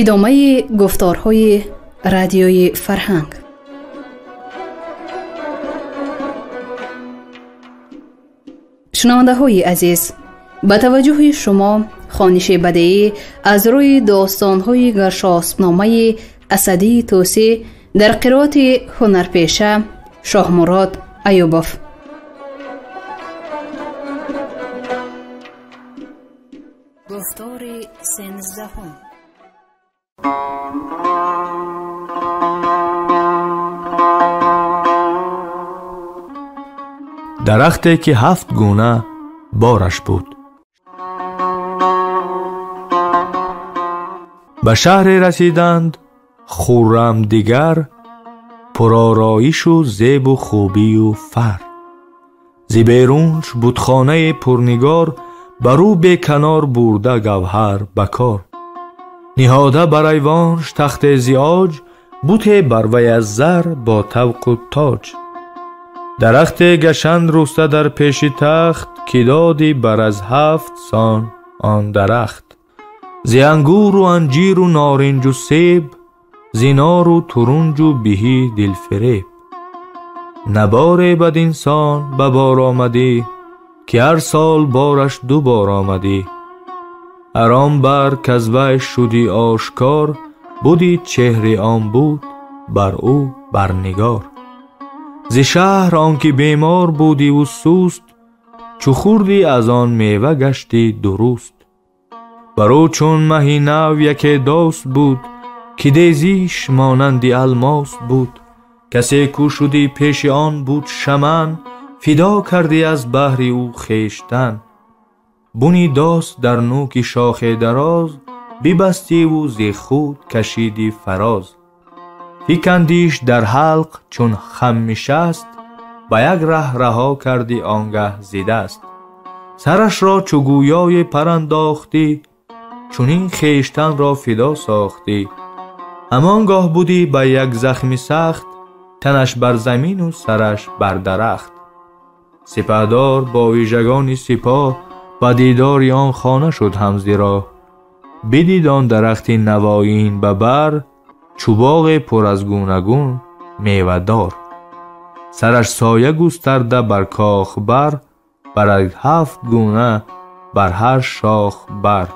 Идомаи гуфторҳои радиои фарҳанг. Шунавандаҳои азиз, ба таваҷҷӯҳи шумо хониши бадеӣ аз рӯи достонҳои гаршоспномаи Асадии Тӯсӣ дар қироати ҳунарпеша Шоҳмурод Аюбов. Гуфтори сенздаҳум. Дарахте ки ҳафт гуна бораш буд. Ба шаҳре расиданд, хуррам дигар, пуророишу зебу хубию фар. Зи берунш будхонае пурнигор, бар ӯ беканор бурда гавҳар ба кор. Ниҳода бар айвонш тахте зи оҷ, буте бар вай аз зар бо тавқу тоҷ. Дарахте гашанд руста дар пеши тахт, ки доди бар аз ҳафт сон он дарахт. Зи ангуру анҷиру норинҷу себ, зи нору турунҷу биҳи дилфиреб. Наборе бадин сон ба бор омадӣ, ки ҳар сол бораш ду бор омадӣ. Ҳар он бар каз вай шудӣ ошкор, буди чеҳри он буд бар ӯ барнигор. Зи шаҳр он ки бемор будиву суст, чу хӯрдӣ аз он мева гаштӣ дуруст. Бар ӯ чун маҳи нав яке дост буд, ки дезиш монанди алмос буд. Касе кӯ шудӣ пеши он буд шаман, фидо кардӣ аз баҳри ӯ хештан. Буни дост дар нӯки шохе дароз, бибастиву зи худ кашиди фароз. Фикандиш дар ҳалқ чун хам мешаст, ба як раҳ раҳо кардӣ он гаҳ зи даст. Сарашро чу гӯёе парандохтӣ, чунин хештанро фидо сохтӣ. Ҳамон гоҳ будӣ ба як захми сахт, танаш бар замину сараш бар дарахт. Сипаҳдор бо вижагони сипоҳ ба дидори он хона шуд ҳамзиро. Бидид он дарахти навоин ба бар, чу боғе пур аз гунагун мевадор. Сараш соя густарда бар кох бар, бар аз ҳафт гуна бар ҳар шох бар.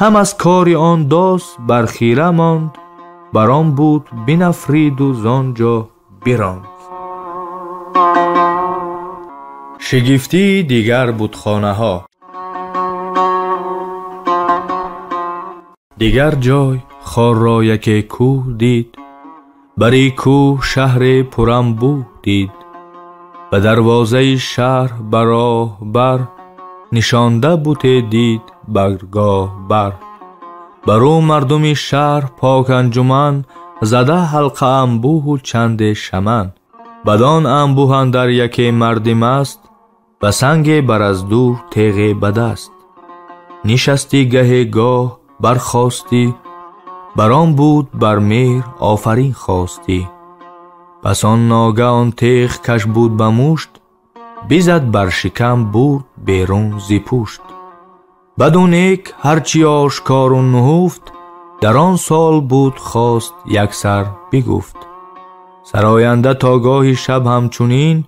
Ҳам аз кори он дос бар хира монд, бар он буд бинафриду зон ҷо биронд. Шигифтии дигар будхонаҳо. Дигар ҷой хорро яке кӯҳ дид, бари кӯҳ шаҳре пуранбӯҳ дид. Ба дарвозаи шаҳр ба роҳ бар, нишонда буте дид баргоҳ бар. Бар ӯ мардуми шаҳр пок анҷуман, зада ҳалқа анбӯҳу чанде шаман. Бадон анбӯҳ андар яке марди маст, ба санге бар аз дур теғе ба даст. Нишасти гаҳе гоҳ бархостӣ, бар он буд бар меҳр офарин хостӣ. Пас он ногаҳ он теғ каш буд ба мушт, бизад бар шикам бурд берун зи пушт. Баду нек ҳарчи ошкору нуҳуфт, дар он сол буд хост яксар бигуфт. Сароянда то гоҳи шаб ҳамчунин,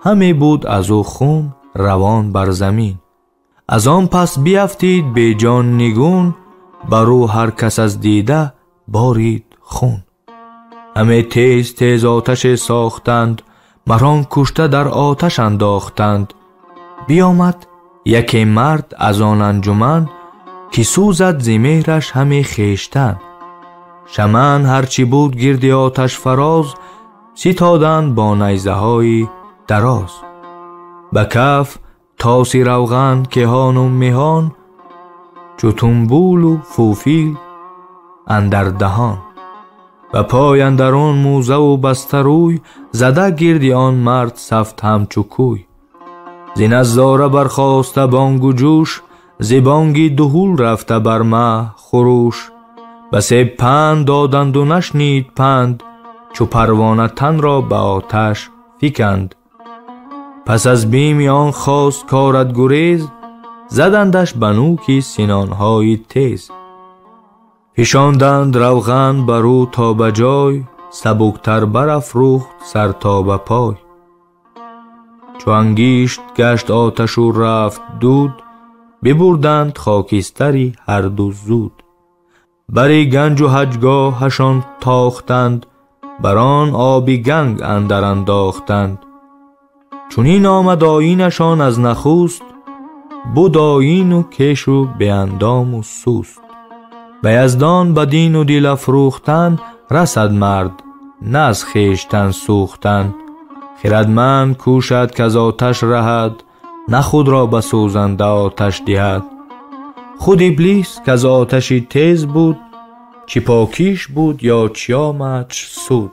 ҳаме буд аз ӯ хун равон бар замин. Аз он пас биафтид беҷон нигун, бар ӯ ҳар кас аз дида борид хун. Ҳаме тез тез оташе сохтанд, мар он кушта дар оташ андохтанд. Биомад яке мард аз он анҷуман, ки сӯзад зи меҳраш ҳаме хештан. Шаман ҳарчи буд гирди оташ фароз, ситоданд бо найзаҳои дароз. Ба каф тоси равған кеҳону меҳон, чу тумбулу фуфил андар даҳон. Ба пой андарун мӯзаву баста рӯй, зада гирди он мард сафт ҳамчу кӯй. Зи наззора бархоста бонгу ҷӯш, зи бонги дуҳул рафта бар маҳ хуруш. Басе панд доданду нашнид панд, чу парвона тан ро ба оташ фиканд. Пас аз бими он хост корад гурез, задандаш ба нӯки синонҳои тез. Фишонданд равған бар ӯ то ба ҷой, сабуктар барафрӯхт сар то ба пой. Чу ангишт гашт оташу рафт дуд, бибурданд хокистари ҳар ду зуд. Бари ганҷу ҳаҷгоҳашон тохтанд, бар он оби ганг андар андохтанд. Чунин омад оинашон аз нахуст, буд оину кешу беандому суст. Ба яздон ба дину дил афрӯхтан, расад мард, на аз хештан сӯхтан. Хирадманд кӯшад каз оташ раҳад, на худро ба сӯзанда оташ диҳад. Худ иблис каз оташи тез буд, чӣ покиш буд ё чӣ омадш суд.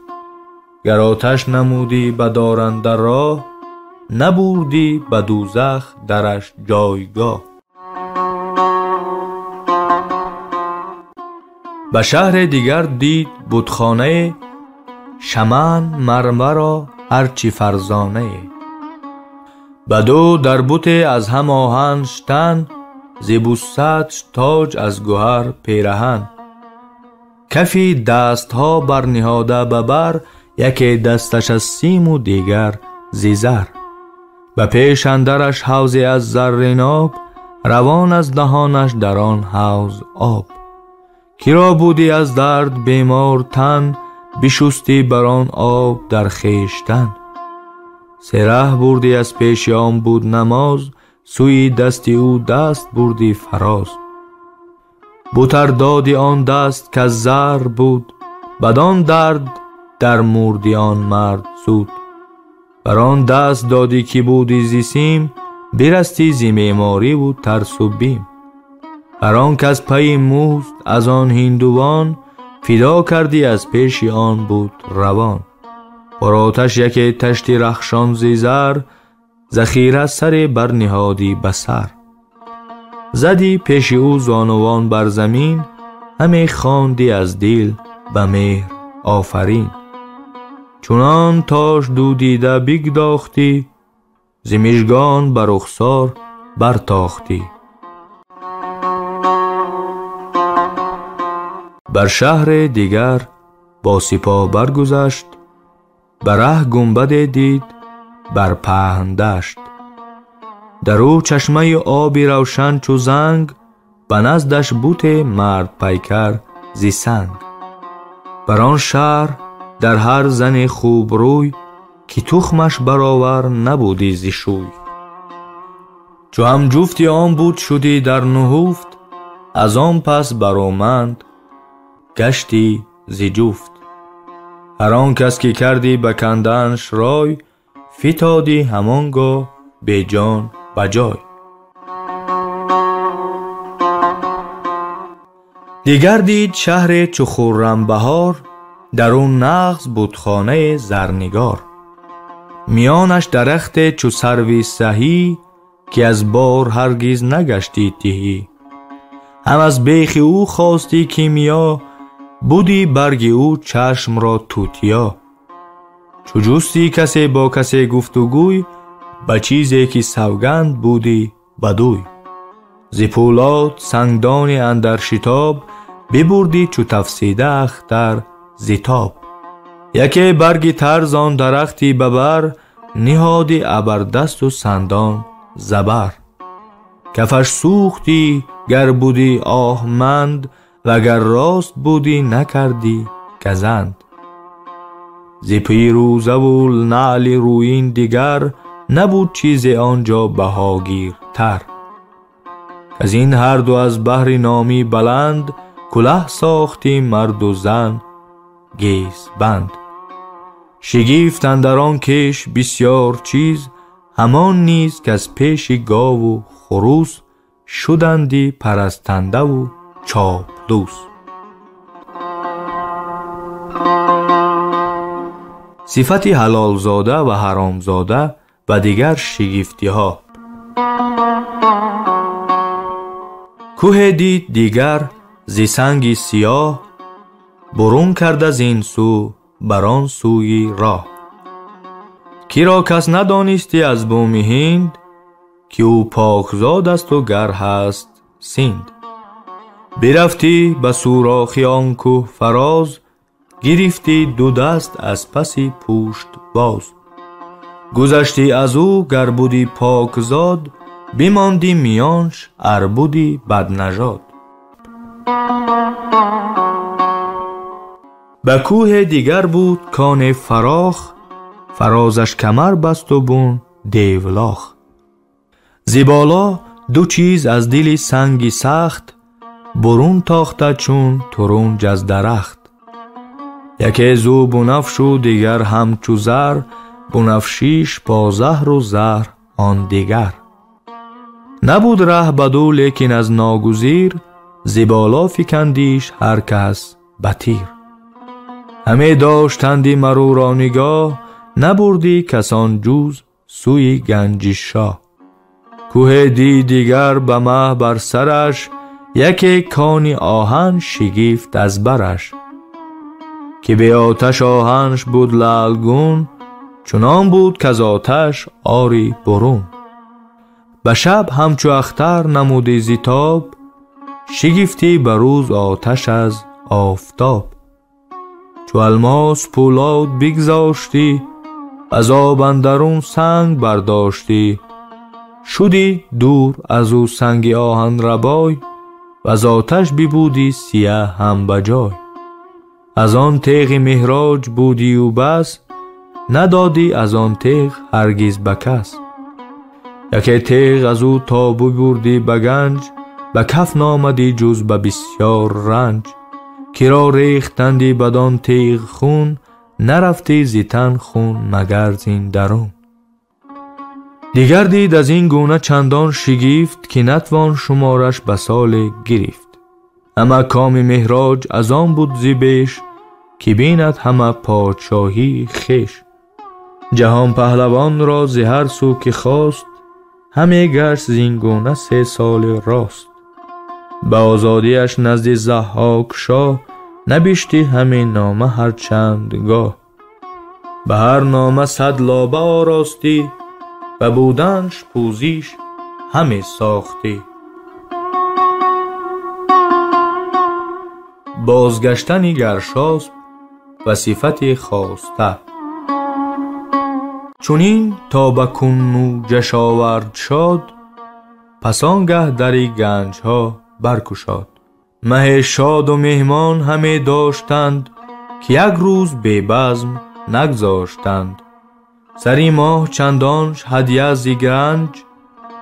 Гар оташ намудӣ ба доранда роҳ, набурдӣ ба дӯзах дараш ҷойгоҳ. Ба шаҳре дигар дид бутхонае, шаман мармаро ҳарчи фарзонае. Баду дар буте аз ҳам оҳан штан, зи бусадш тоҷ аз гӯҳар пираҳан. Кафи дастҳо барниҳода ба бар, яке дасташ аз симу дигар зи зар. Ба пеш андараш ҳавзе аз зарриноб, равон аз даҳонаш дар он ҳавз об. Киро будӣ аз дард бемор тан, бишустӣ бар он об дар хештан. Се раҳ бурдӣ аз пеши он буд намоз, сӯи дасти ӯ даст бурдӣ фароз. Бутар доди он даст каз зар буд, бадон дард дар мурди он мард зуд. Бар он даст додӣ ки буди зи сим, бирастӣ зи меъмориву тарсу бим. Бар он каз пайи музд аз он ҳиндувон, фидо кардӣ аз пеши он буд равон. Бар оташ яке ташти рахшон зи зар, захира саре барниҳодӣ ба сар. Задӣ пеши ӯ зонувон бар замин, ҳаме хондӣ аз дил ба меҳр офарин. Чунон тош ду дида бигдохтӣ, зи мижгон ба рухсор бартохтӣ. Бар шаҳре дигар бо сипоҳ баргузашт, ба раҳ гунбаде дид бар паҳн дашт. Дар ӯ чашмаи оби равшан чу занг, ба наздаш буте мардпайкар зи санг. Бар он шаҳр дар ҳар зане хубрӯй, ки тухмаш баровар набудӣ зи шӯй. Чу ҳамҷуфти он буд шудӣ дар нуҳуфт, аз он пас бароманд гашти зи ҷуфт. Ҳар он кас ки кардӣ ба канданш рой, фитодӣ ҳамон гоҳ беҷон ба ҷой. Дигар дид шаҳре чу хуррамбаҳор, дар ӯ нағз бутхонаи зарнигор. Миёнаш дарахте чу сарви саҳӣ, ки аз бор ҳаргиз нагаштӣ тиҳӣ. Ҳам аз бехи ӯ хостӣ кимиё, буди барги ӯ чашмро тутиё. Чу ҷустӣ касе бо касе гуфтугӯй, ба чизе ки савганд будӣ бадӯй. Зи пӯлод сангдони андар шитоб, бибурдӣ чу тафсида ахтар зи тоб. Яке барги тарз он дарахти ба бар, ниҳоди абардасту сандон забар. Кафаш сӯхтӣ гар будӣ оҳманд, вагар рост будӣ накардӣ газанд. Зи пирӯзаву наъли рӯин дигар, набуд чизе он ҷо баҳогиртар. Каз ин ҳарду аз баҳри номӣ баланд, кулаҳ сохтӣ марду зан гесбанд. Шигифт андар он кеш бисёр чиз, ҳамон низ каз пеши гову хурӯс, шуданди парастандаву чоплус. Сифати ҳалолзода ва ҳаромзода ва дигар шигифтиҳо. Кӯҳе дид дигар зи санги сиёҳ, бурун карда зин сӯ бар он сӯи роҳ. Киро кас надонисти аз буми ҳинд, ки ӯ покзод асту гар ҳаст синд. Бирафтӣ ба сӯрохи он кӯҳ фароз, гирифтӣ ду даст аз паси пушт боз. Гузаштӣ аз ӯ гар буди покзод, бимондӣ миёнш ар буди баднажод. Ба кӯҳе дигар буд коне фарох, фарозаш камар басту бун девлох. Зи боло ду чиз аз дили санги сахт, бурун тохта чун турунҷ аз дарахт. Яке зӯ бунафшу дигар ҳамчу зар, бунафшиш бо заҳру заҳр он дигар. Набуд раҳ баду лекин аз ногузир, зи боло фикандиш ҳар кас ба тир. Ҳаме доштанди маруро нигоҳ, набурдӣ касон ҷуз сӯи ганҷи шоҳ. Кӯҳе дид дигар ба маҳ бар сараш, яке кони оҳан шигифт аз бараш. Ки бе оташ оҳанш буд лаългун, чунон буд каз оташ ори бурун. Ба шаб ҳамчу ахтар намуди зи тоб, шигифтӣ ба рӯз оташ аз офтоб. Чу алмос пӯлод бигзоштӣ, аз об андарун санг бардоштӣ. Шудӣ дур аз ӯ санги оҳанрабой, ваз оташ бибудӣ сияҳ ҳам ба ҷой. Аз он теғи меҳроҷ будию бас, надодӣ аз он теғ ҳаргиз ба кас. Яке теғ аз ӯ то бибурдӣ ба ганҷ, ба каф наомадӣ ҷуз ба бисёр ранҷ. Киро рехтандӣ бадон теғ хун, нарафтӣ зи тан хун магар зин дарун. Дигар дид аз ин гуна чандон шигифт, ки натвон шумораш ба соле гирифт. Ҳама коми меҳроҷ аз он буд зи беш, ки бинад ҳама подшоҳии хеш. Ҷаҳон паҳлавонро зи ҳар сӯ ки хост, ҳаме гашт зин гуна 3 соли рост. Ба озодиаш назди Заҳҳок шоҳ, набиштӣ ҳаме нома ҳар чанд гоҳ. Ба ҳар нома 100 лоба оростӣ, ба буданш пӯзиш ҳаме сохтӣ. Бозгаштани Гаршосп ва сифати хоста. Чунин то ба куннуҷаш овард шод, пас он гаҳ дари ганҷҳо баркушод. Маҳе шоду меҳмон ҳаме доштанд, ки як рӯз бебазм нагзоштанд. Сари моҳ чандонш ҳадя зи ганҷ,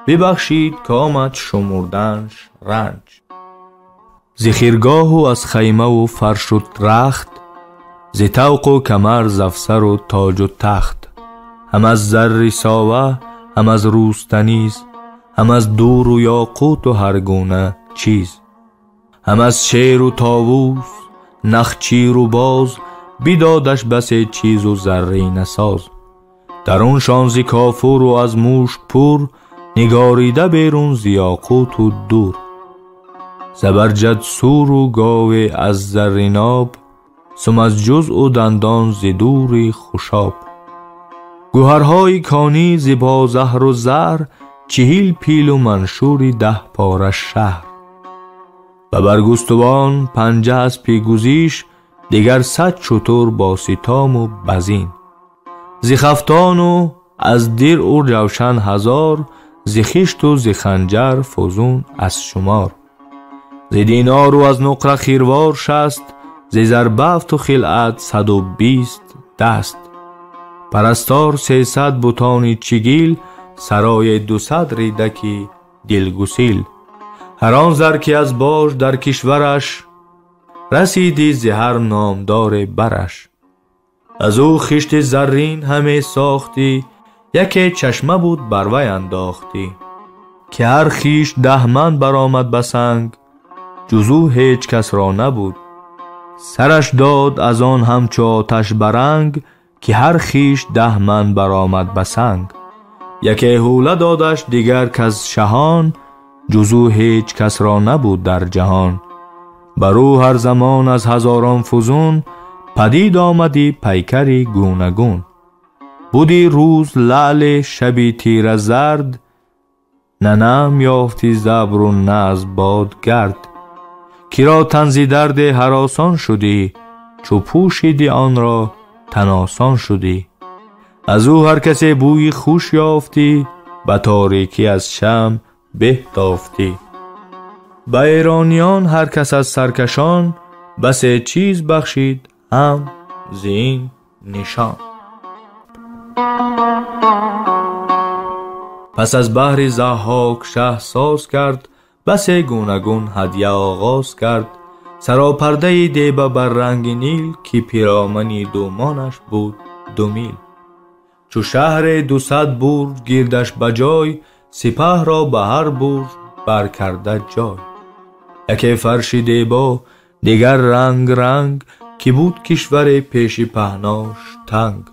бибахшид омад шумурданш ранҷ. Зи хиргоҳу аз хаймаву фаршу рахт, зи тавқу камар зафсару тоҷу тахт. Ҳам аз зарри сова, ҳам аз рӯстаниз, ҳам аз дуру ёқуту ҳар гуна чиз. Ҳам аз шеру товус, нахчиру боз, бидодаш басе чизу зарринасоз. Даруншон зи кофуру аз мушк пур, нигорида берун зи ёқуту дур. Забарҷад суру гове аз зарриноб, сум аз ҷузъу дандон зи дури хушоб. Гӯҳарҳои конӣ зи бозаҳру зар, 40 пилу маншури 10 пора шаҳр. Ба баргустувон 5 аспи гузиш, дигар 100 шутур бо ситому базин. Зи хафтону аз диръу ҷавшан 1000, зи хишту зи ханҷар фузун аз шумор. Зи динору аз нуқра хирвор 60, зи зарбафту хилъат 120 даст. Парастор 300 бутони чигил, сарои 200 ридаки дилгусил. Ҳар он зар ки аз бош дар кишвараш, расиди зи ҳар номдоре бараш. Аз ӯ хишти заррин ҳаме сохтӣ, яке чашма буд бар вай андохтӣ. Ки ҳар хишт 10 ман баромад ба санг, ҷуз ӯ ҳеҷ касро набуд. Сараш дод аз он ҳамчу оташ баранг, ки ҳар хишт 10 ман баромад ба санг. Яке ҳула додаш дигар каз шаҳон, ҷуз ӯ ҳеҷ касро набуд дар ҷаҳон. Бар ӯ ҳар замон аз ҳазорон фузун, Падид омадӣ пайкари гунагун. Буди рӯз лаъли шаби тира зард, на нам ёфти з абру на аз бод гард. Киро тан зи дарде ҳаросон шудӣ, чу пӯшиди онро таносон шудӣ. Аз ӯ ҳар касе бӯи хуш ёфтӣ, ба торикӣ аз шамъ беҳ тофтӣ. Ба эрониён ҳар кас аз саркашон, басе чиз бахшид ҳам зи ин нишон. Пас аз баҳри Заҳҳок шаҳ соз кард, басе гунагун ҳадя оғоз кард. Саропардаи деба бар ранги нил, ки пиромани думонаш буд 2 мил. Чу шаҳре 200 бурҷ гирдаш ба ҷой, сипаҳро ба ҳар бурҷ баркарда ҷой. Яке фарши дебо, дигар ранг ранг, ки буд кишваре пеши паҳнош танг.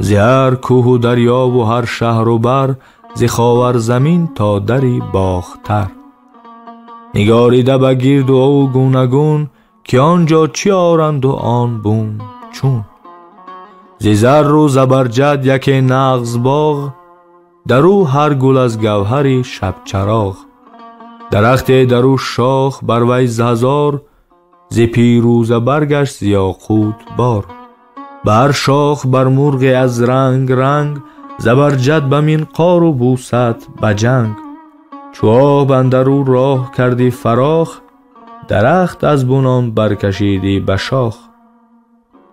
Зи ҳар кӯҳу дарёву ҳар шаҳру бар, зи ховарзамин то дари бохтар. Нигорида ба гирду ӯ гунагун, ки он ҷо чӣ оранду он бун чун. Зи зарру забарҷад яке нағз боғ, дар ӯ ҳар гул аз гавҳари шабчароғ. Дарахте дар ӯ шох бар вай ҳазор, зи пирӯза баргашт зи ёқут бор. Ба ҳар шох бар мурғе аз ранг ранг, забарҷад ба минқору бусад ба ҷанг. Чу об андар ӯ роҳ кардӣ фарох, дарахт аз бунон баркашидӣ ба шох.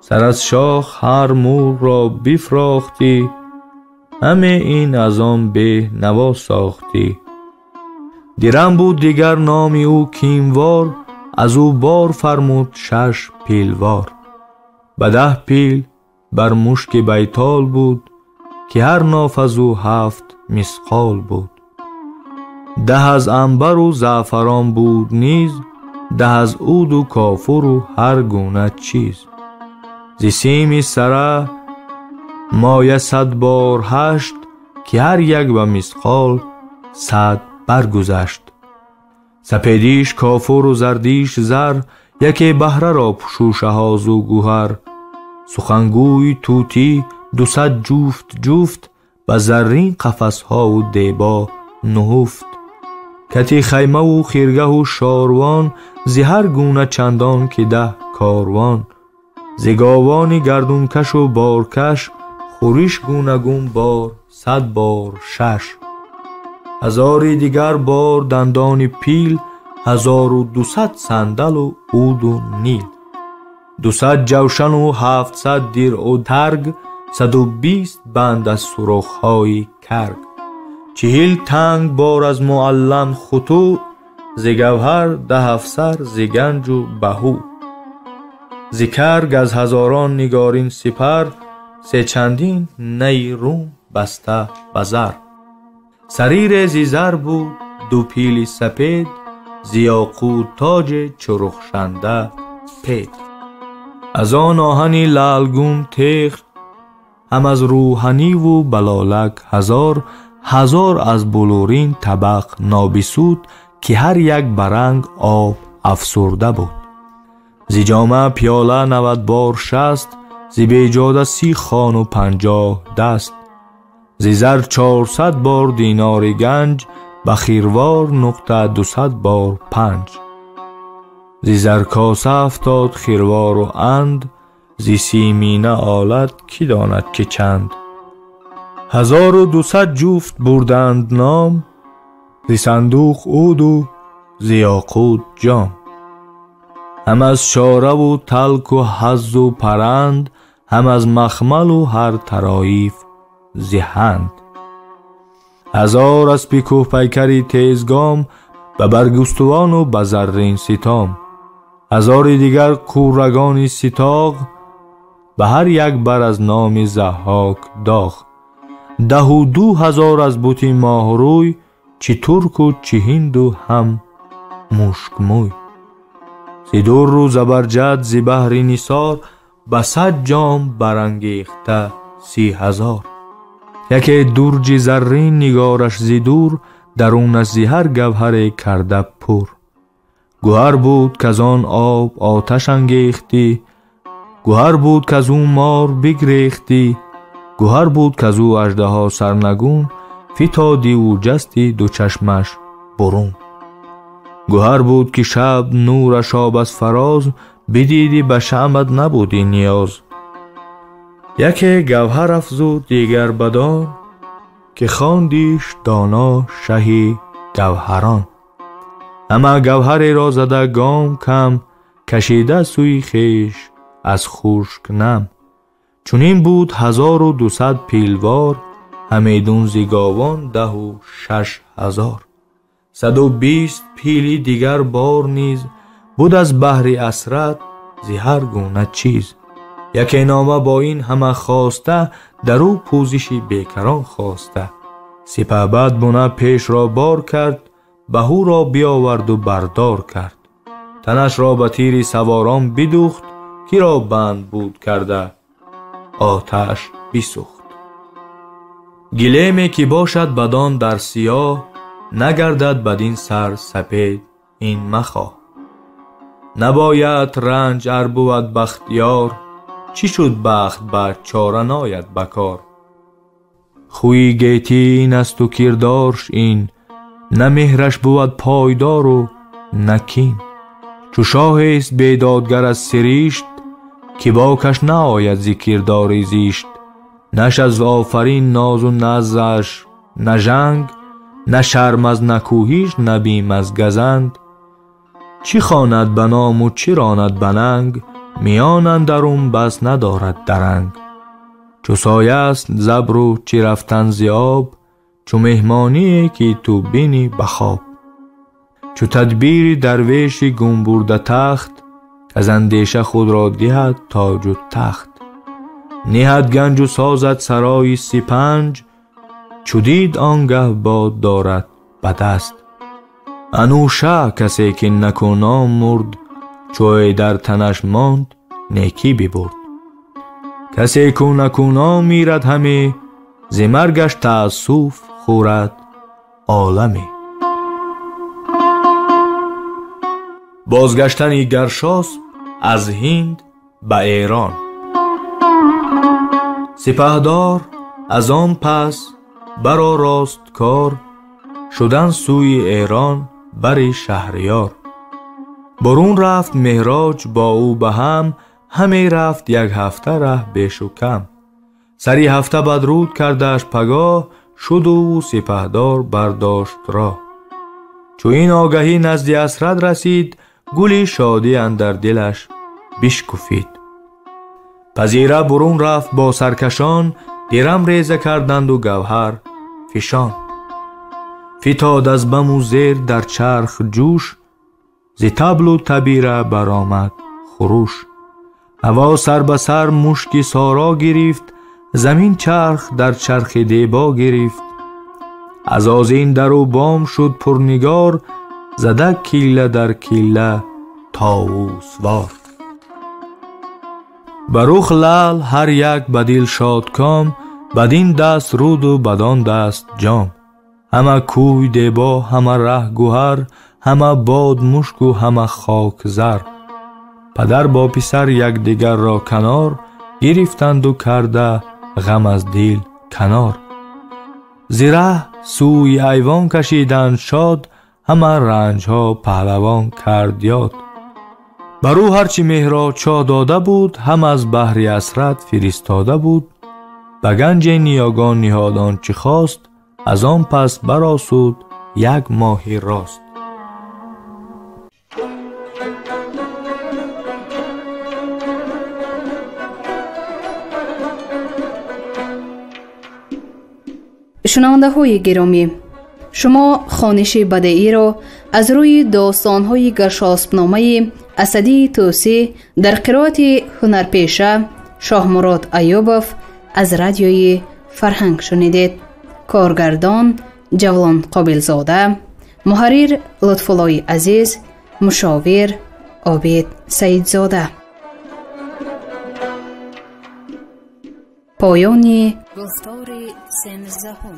Сар аз шох ҳар мурғро бифрохтӣ, ҳаме ин аз он беҳ наво сохтӣ. Дирам буд дигар номи ӯ кимвор, аз ӯ бор фармуд 6 пилвор. Ба 10 пил бар мушки байтол буд, ки ҳар ноф аз ӯ 7 мисқол буд. 10 аз анбару заъфарон буд низ, 10 аз уду кофуру ҳар гуна чиз. Зи сими сара моя 100 бор 8, ки ҳар як ба мисқол 100 баргузашт. Сапедиш кофуру зардиш зар, яке баҳраро шӯшаҳозу гӯҳар. Сухангӯи тӯтӣ 200 ҷуфт ҷуфт, ба заррин қафасҳову дебо нуҳуфт. Кати хаймаву хиргаҳу шорвон, зи ҳар гуна чандон ки 10 корвон. Зи говони гардункашу боркаш, хӯриш гунагун бор 100 бор 6. Ҳазори дигар бор дандони пил, 1200 сандалу уду нил. 200 ҷавшану 700 диръу тарг, 120 банд аз сурохҳои карг. 40 танг бор аз муаллам хутӯ, зи гавҳар 10 афсар зи ганҷу баҳу. Зи карг аз ҳазорон нигорин сипар, се чандин найи рум баста ба зар. Сарире зи зар буд 2 пили сапед, зи ёқут тоҷе чурухшанда пед. Аз он оҳани лаългун теғ, ҳам аз рӯҳаниву балолак ҳазор, ҳазор аз булурин табақ нобисуд, ки ҳар як ба ранг об афсурда буд. Зи ҷома пиёла 90 бор 60, зи беҷода 30 хону 50 даст. Зи зар 400 бор динори ганҷ, ба хирвор нуқта 200 бор 5. Зи заркоса 70 хирвору анд, зи симина олат кӣ донад ки чанд. 1200 ҷуфт бурданд ном, зи сандуқ уду зи ёқут ҷом. Ҳам аз шораву талку ҳаззу паранд, ҳам аз махмалу ҳар тароиф зи ҳанд. 1000 аспи кӯҳпайкари тезгом, ба баргустувану ба заррин ситом. 1000 дигар кӯрагони ситоғ, ба ҳар як бар аз номи Заҳҳок доғ. 12 ҳазор аз бути моҳрӯй, чи турку чи ҳинду ҳам мушкмӯй. Зи дурру забарҷад зи баҳри нисор, ба 100 ҷом барангехта 30,000. Яке дурҷи заррин нигораш зи дур, дарунаш зи ҳар гавҳаре карда пур. Гӯҳар буд, каз он об оташ ангехтӣ, Гӯҳар буд, к аз ӯ мор бигрехтӣ, гӯҳар буд, к аз ӯ аждаҳо сарнагун фитодиву ҷасти ду чашмаш бурун. Гӯҳар буд, ки шаб нураш об аз фароз, бидидӣ ба шамъат набудӣ ниёз. Яке гавҳар афзуд, дигар бадон, ки хондиш доно шаҳи гавҳарон. Ҳама гавҳареро зада гом кам, кашида сӯи хеш аз хушк нам. Чунин буд 1200 пилвор, ҳамедун зи говон 16,000. 120 пили дигар бор низ буд аз баҳри асрат зи ҳар гуна чиз. Яке нома бо ин ҳама хоста, дар ӯ пӯзиши бекарон хоста. Сипаҳбад буна пешро бор кард, баҳуро биёварду бардор кард. Танашро ба тири саворон бидухт, киро банд буд карда оташ бисӯхт. Гилеме ки бошад бадон дар сиёҳ, нагардад бадин сар сапед ин махоҳ. Набояд ранҷ ар бувад бахтиёр, чӣ шуд бахт бар чора нояд ба кор. Хӯи гетӣ ин асту кирдорш ин, на меҳраш бувад пойдору на кин. Чу шоҳест бедодгар аз сиришт, ки бокаш наояд зи кирдори зишт. Наш аз офарин нозу назаш на жанг, на шарм аз накӯҳиш, на бим аз газанд. Чӣ хонад ба ному чӣ ронад ба нанг, миён андарун бас надорад даранг. Чу сояаст забру чӣ рафтан зи об, чу меҳмоние ки ту бинӣ ба хоб. Чу тадбири дарвеши гумбурда тахт, аз андеша худро диҳад тоҷу тахт. Ниҳад ганҷу созад сарои сипанҷ, чу дид он гаҳ бод дорад ба даст. Анӯша касе ки накӯном мурд, чӯе дар танаш монд некӣ бибурд. Касе ку накӯном мирад ҳаме, зи маргаш таассуф хӯрад оламе. Бозгаштани Гаршосп аз Ҳинд ба Эрон. Сипаҳдор аз он пас баророст кор, шудан сӯи Эрон бари Шаҳриёр. Бурун рафт Меҳроҷ бо ӯ ба ҳам, ҳаме рафт як ҳафта раҳ бешу кам. Сари ҳафта бадруд кардаш пагоҳ, шуду сипаҳдор бардошт роҳ. Чу ин огаҳӣ назди асрат расид, гули шодӣ андар дилаш бишкуфид. Пазира бурун рафт бо саркашон, дирам реза карданду гавҳар фишон. Фитод аз баму зер дар чарх ҷӯш, зи таблу табира баромад хуруш. Ҳаво сар ба сар мушки соро гирифт, замин чарх дар чархи дебо гирифт. Аз озин дару бом шуд пурнигор, зада килла дар килла товусвор. Ба рух лаъл ҳар як ба дил шодком, бадин даст руду бадон даст ҷом. Ҳама кӯй дебо, ҳама раҳ гӯҳар, ҳама бод мушку ҳама хок зар. Падар бо писар якдигарро канор гирифтанду карда ғам аз дил канор. Зи раҳ сӯи айвон кашиданд шод, ҳама ранҷҳо паҳлавон кард ёд. Бар ӯ ҳарчи Меҳроҷшоҳ дода буд, ҳам аз баҳри асрат фиристода буд. Ба ганҷи ниёгон ниҳод он чӣ хост, аз он пас баросуд як моҳи рост. Шунавандаҳои гиромӣ, шумо хониши бадеиро аз рӯи достонҳои Гаршоспномаи Асадии Тӯсӣ дар қироати ҳунарпеша Шоҳмурод Аюбов аз радиои Фарҳанг шунидед. Коргардон Ҷавлон Қобилзода, муҳаррир Лутфуллои Азиз, мушовир Обид Саидзода. Поёни гуфтори сенздаҳум.